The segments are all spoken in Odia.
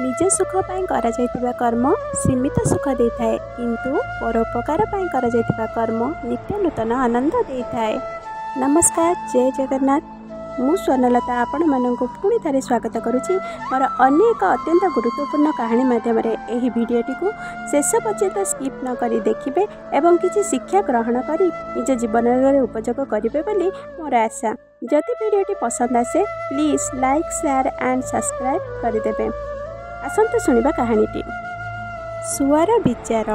ନିଜ ସୁଖ ପାଇଁ କରାଯାଇଥିବା କର୍ମ ସୀମିତ ସୁଖ ଦେଇଥାଏ, କିନ୍ତୁ ପରୋପକାର ପାଇଁ କରାଯାଇଥିବା କର୍ମ ନିତ୍ୟ ନୂତନ ଆନନ୍ଦ ଦେଇଥାଏ। ନମସ୍କାର, ଜୟ ଜଗନ୍ନାଥ। ମୁଁ ସ୍ୱର୍ଣ୍ଣଲତା ଆପଣମାନଙ୍କୁ ପୁଣି ଥରେ ସ୍ୱାଗତ କରୁଛି ମୋର ଅନ୍ୟ ଏକ ଅତ୍ୟନ୍ତ ଗୁରୁତ୍ୱପୂର୍ଣ୍ଣ କାହାଣୀ ମାଧ୍ୟମରେ। ଏହି ଭିଡ଼ିଓଟିକୁ ଶେଷ ପର୍ଯ୍ୟନ୍ତ ସ୍କିପ୍ ନ କରି ଦେଖିବେ ଏବଂ କିଛି ଶିକ୍ଷା ଗ୍ରହଣ କରି ନିଜ ଜୀବନରେ ଉପଯୋଗ କରିବେ ବୋଲି ମୋର ଆଶା। ଯଦି ଭିଡ଼ିଓଟି ପସନ୍ଦ ଆସେ, please like, share and subscribe କରିଦେବେ। ଆସନ୍ତୁ ଶୁଣିବା କାହାଣୀଟି। ଶୁଆର ବିଚାର।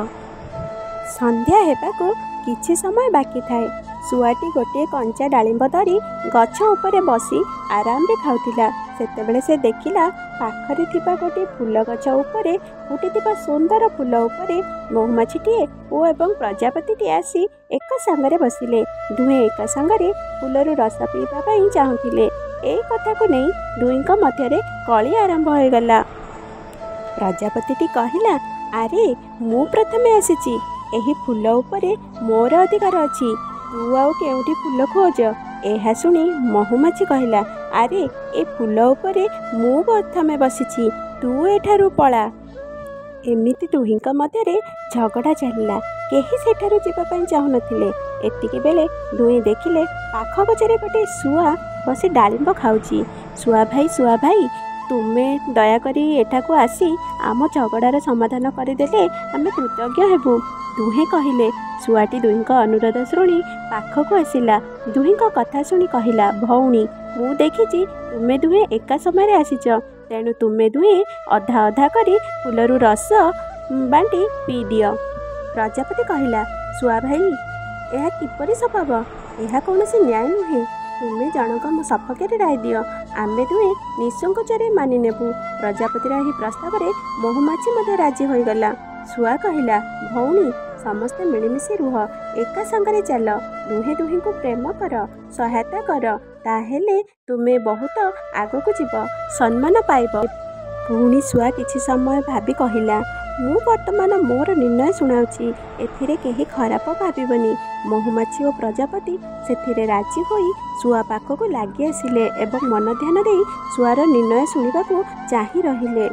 ସନ୍ଧ୍ୟା ହେବାକୁ କିଛି ସମୟ ବାକି ଥାଏ। ଶୁଆଟି ଗୋଟିଏ କଞ୍ଚା ଡାଳିମ୍ବ ଧରି ଗଛ ଉପରେ ବସି ଆରାମରେ ଖାଉଥିଲା। ସେତେବେଳେ ସେ ଦେଖିଲା, ପାଖରେ ଥିବା ଗୋଟିଏ ଫୁଲ ଗଛ ଉପରେ ଫୁଟିଥିବା ସୁନ୍ଦର ଫୁଲ ଉପରେ ମହୁମାଛିଟିଏ ଓ ଏବଂ ପ୍ରଜାପତିଟିଏ ଆସି ଏକ ସାଙ୍ଗରେ ବସିଲେ। ଦୁହେଁ ଏକା ସାଙ୍ଗରେ ଫୁଲରୁ ରସ ପିଇବା ପାଇଁ ଚାହୁଁଥିଲେ। ଏଇ କଥାକୁ ନେଇ ଦୁହିଁଙ୍କ ମଧ୍ୟରେ କଳି ଆରମ୍ଭ ହୋଇଗଲା। ପ୍ରଜାପତିଟି କହିଲା, ଆରେ, ମୁଁ ପ୍ରଥମେ ଆସିଛି, ଏହି ଫୁଲ ଉପରେ ମୋର ଅଧିକାର ଅଛି, ତୁ ଆଉ କେଉଁଠି ଫୁଲ ଖୋଜ। ଏହା ଶୁଣି ମହୁମାଛି କହିଲା, ଆରେ, ଏ ଫୁଲ ଉପରେ ମୁଁ ପ୍ରଥମେ ବସିଛି, ତୁ ଏଠାରୁ ପଳା। ଏମିତି ଦୁହିଁଙ୍କ ମଧ୍ୟରେ ଝଗଡ଼ା ଚାଲିଲା। କେହି ସେଠାରୁ ଯିବା ପାଇଁ ଚାହୁଁନଥିଲେ। ଏତିକି ବେଳେ ଦୁହେଁ ଦେଖିଲେ, ପାଖ ଗଛରେ ଗୋଟିଏ ଶୁଆ ବସି ଡାଳିମ୍ବ ଖାଉଛି। ଶୁଆ ଭାଇ, ଶୁଆ ଭାଇ, ତୁମେ ଦୟାକରି ଏଠାକୁ ଆସି ଆମ ଝଗଡ଼ାର ସମାଧାନ କରିଦେଲେ ଆମେ କୃତଜ୍ଞ ହେବୁ, ଦୁହେଁ କହିଲେ। ଶୁଆଟି ଦୁହିଁଙ୍କ ଅନୁରୋଧ ଶୁଣି ପାଖକୁ ଆସିଲା। ଦୁହିଁଙ୍କ କଥା ଶୁଣି କହିଲା, ଭଉଣୀ, ମୁଁ ଦେଖିଛି ତୁମେ ଦୁହେଁ ଏକା ସମୟରେ ଆସିଛ, ତେଣୁ ତୁମେ ଦୁହେଁ ଅଧା ଅଧା କରି ଫୁଲରୁ ରସ ବାଣ୍ଟି ପିଇଦିଅ। ପ୍ରଜାପତି କହିଲା, ଶୁଆ ଭାଇ, ଏହା କିପରି ସମ୍ଭବ? ଏହା କୌଣସି ନ୍ୟାୟ ନୁହେଁ। ତୁମେ ଜଣଙ୍କ ମୋ ସପକ୍ଷରେ ରାୟ ଦିଅ, ଆମେ ଦୁହେଁ ନିଃସଙ୍କୋଚରେ ମାନିନେବୁ। ପ୍ରଜାପତିର ଏହି ପ୍ରସ୍ତାବରେ ମହୁମାଛି ମଧ୍ୟ ରାଜି ହୋଇଗଲା। ଶୁଆ କହିଲା, ଭଉଣୀ, ସମସ୍ତେ ମିଳିମିଶି ରୁହ, ଏକା ସାଙ୍ଗରେ ଚାଲ, ଦୁହେଁ ଦୁହିଁଙ୍କୁ ପ୍ରେମ କର, ସହାୟତା କର, ତାହେଲେ ତୁମେ ବହୁତ ଆଗକୁ ଯିବ, ସମ୍ମାନ ପାଇବ। ପୁଣି ଶୁଆ କିଛି ସମୟ ଭାବି କହିଲା, ମୁଁ ବର୍ତ୍ତମାନ ମୋର ନିର୍ଣ୍ଣୟ ଶୁଣାଉଛି, ଏଥିରେ କେହି ଖରାପ ଭାବିବନି। ମହୁମାଛି ଓ ପ୍ରଜାପତି ସେଥିରେ ରାଜି ହୋଇ ଶୁଆ ପାଖକୁ ଲାଗି ଆସିଲେ ଏବଂ ମନ ଧ୍ୟାନ ଦେଇ ଶୁଆର ନିର୍ଣ୍ଣୟ ଶୁଣିବାକୁ ଚାହିଁ ରହିଲେ।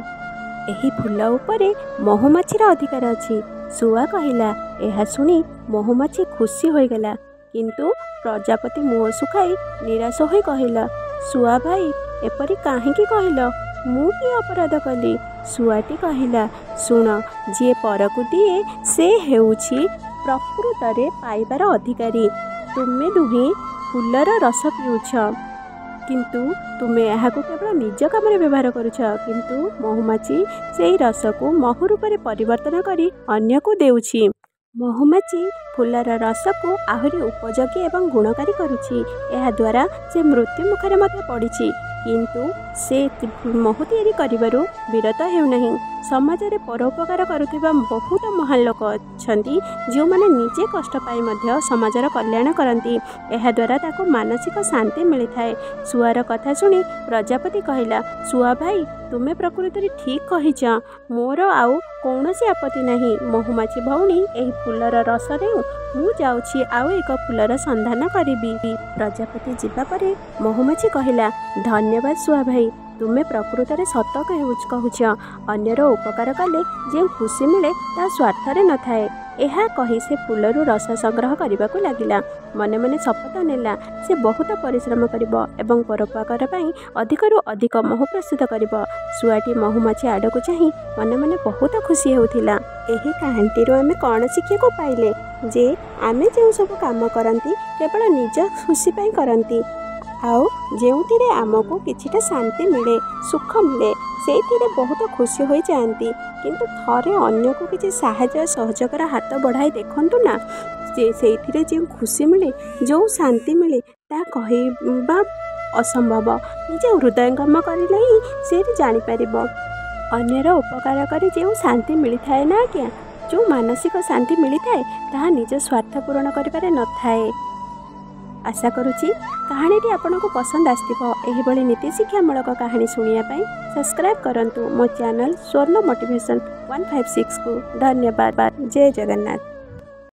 ଏହି ଫୁଲ ଉପରେ ମହୁମାଛିର ଅଧିକାର ଅଛି, ଶୁଆ କହିଲା। ଏହା ଶୁଣି ମହୁମାଛି ଖୁସି ହୋଇଗଲା, କିନ୍ତୁ ପ୍ରଜାପତି ମୁହଁ ଶୁଖାଇ ନିରାଶ ହୋଇ କହିଲା, ଶୁଆ ଭାଇ, ଏପରି କାହିଁକି କହିଲ? ମୁଁ କି ଅପରାଧ କଲି? ଶୁଆଟି କହିଲା, ଶୁଣ, ଯିଏ ପରକୁ ଦିଏ ସେ ହେଉଛି ପ୍ରକୃତରେ ପାଇବାର ଅଧିକାରୀ। ତୁମେ ଦୁହେଁ ଫୁଲର ରସ ପିଉଛ, କିନ୍ତୁ ତୁମେ ଏହାକୁ କେବଳ ନିଜ କାମରେ ବ୍ୟବହାର କରୁଛ, କିନ୍ତୁ ମହୁମାଛି ସେହି ରସକୁ ମହୁ ରୂପରେ ପରିବର୍ତ୍ତନ କରି ଅନ୍ୟକୁ ଦେଉଛି। ମହୁମାଛି ଫୁଲର ରସକୁ ଆହୁରି ଉପଯୋଗୀ ଏବଂ ଗୁଣକାରୀ କରୁଛି। ଏହାଦ୍ୱାରା ସେ ମୃତ୍ୟୁ ମୁଖରେ ମଧ୍ୟ ପଡ଼ିଛି, କିନ୍ତୁ ସେ ମହୁ ତିଆରି କରିବାରୁ ବିରତ ହେଉନାହିଁ। ସମାଜରେ ପରୋପକାର କରୁଥିବା ବହୁତ ମହାନ ଲୋକ ଅଛନ୍ତି, ଯେଉଁମାନେ ନିଜେ କଷ୍ଟ ପାଇ ମଧ୍ୟ ସମାଜର କଲ୍ୟାଣ କରନ୍ତି। ଏହାଦ୍ୱାରା ତାକୁ ମାନସିକ ଶାନ୍ତି ମିଳିଥାଏ। ଶୁଆର କଥା ଶୁଣି ପ୍ରଜାପତି କହିଲା, ଶୁଆ ଭାଇ, ତୁମେ ପ୍ରକୃତରେ ଠିକ୍ କହିଛ, ମୋର ଆଉ କୌଣସି ଆପତ୍ତି ନାହିଁ। ମହୁମାଛି ଭଉଣୀ ଏହି ଫୁଲର ରସ ନେଉ, ମୁଁ ଯାଉଛି ଆଉ ଏକ ଫୁଲର ସନ୍ଧାନ କରିବି। ପ୍ରଜାପତି ଯିବା ପରେ ମହୁମାଛି କହିଲା, ଧନ୍ୟବାଦ ଶୁଆ ଭାଇ, ତୁମେ ପ୍ରକୃତରେ ସତ କହୁଛ। ଅନ୍ୟର ଉପକାର କଲେ ଯେଉଁ ଖୁସି ମିଳେ ତାହା ସ୍ୱାର୍ଥରେ ନଥାଏ। ଏହା କହି ସେ ଫୁଲରୁ ରସ ସଂଗ୍ରହ କରିବାକୁ ଲାଗିଲା। ମନେ ମନେ ଶପଥ ନେଲା, ସେ ବହୁତ ପରିଶ୍ରମ କରିବ ଏବଂ ପରୋପକାର ପାଇଁ ଅଧିକରୁ ଅଧିକ ମହୁ ପ୍ରସ୍ତୁତ କରିବ। ଶୁଆଟି ମହୁମାଛି ଆଡ଼କୁ ଚାହିଁ ମନେ ମନେ ବହୁତ ଖୁସି ହେଉଥିଲା। ଏହି କାହାଣୀଟିରୁ ଆମେ କ'ଣ ଶିଖିବାକୁ ପାଇଲେ ଯେ ଆମେ ଯେଉଁ ସବୁ କାମ କରନ୍ତି କେବଳ ନିଜ ଖୁସି ପାଇଁ କରନ୍ତି, ଆଉ ଯେଉଁଥିରେ ଆମକୁ କିଛିଟା ଶାନ୍ତି ମିଳେ, ସୁଖ ମିଳେ, ସେଇଥିରେ ବହୁତ ଖୁସି ହୋଇଯାଆନ୍ତି। କିନ୍ତୁ ଥରେ ଅନ୍ୟକୁ କିଛି ସାହାଯ୍ୟ ସହଯୋଗର ହାତ ବଢ଼ାଇ ଦେଖନ୍ତୁ ନା, ଯେ ସେଇଥିରେ ଯେଉଁ ଖୁସି ମିଳେ, ଯେଉଁ ଶାନ୍ତି ମିଳେ, ତାହା କହିବା ଅସମ୍ଭବ। ନିଜେ ହୃଦୟଙ୍ଗମ କରିଲେ ହିଁ ସେ ଜାଣିପାରିବ। ଅନ୍ୟର ଉପକାର କରି ଯେଉଁ ଶାନ୍ତି ମିଳିଥାଏ ନା ଆଜ୍ଞା, ଯେଉଁ ମାନସିକ ଶାନ୍ତି ମିଳିଥାଏ, ତାହା ନିଜ ସ୍ୱାର୍ଥ ପୂରଣ କରିବାରେ ନଥାଏ। ଆଶା କରୁଛି କାହାଣୀଟି ଆପଣଙ୍କୁ ପସନ୍ଦ ଆସିଥିବ। ଏହିଭଳି ନୀତି ଶିକ୍ଷାମୂଳକ କାହାଣୀ ଶୁଣିବା ପାଇଁ ସବସ୍କ୍ରାଇବ୍ କରନ୍ତୁ ମୋ ଚ୍ୟାନେଲ୍ ସ୍ୱର୍ଣ୍ଣ ମୋଟିଭେସନ୍ 156କୁ। ଧନ୍ୟବାଦ, ଜୟ ଜଗନ୍ନାଥ।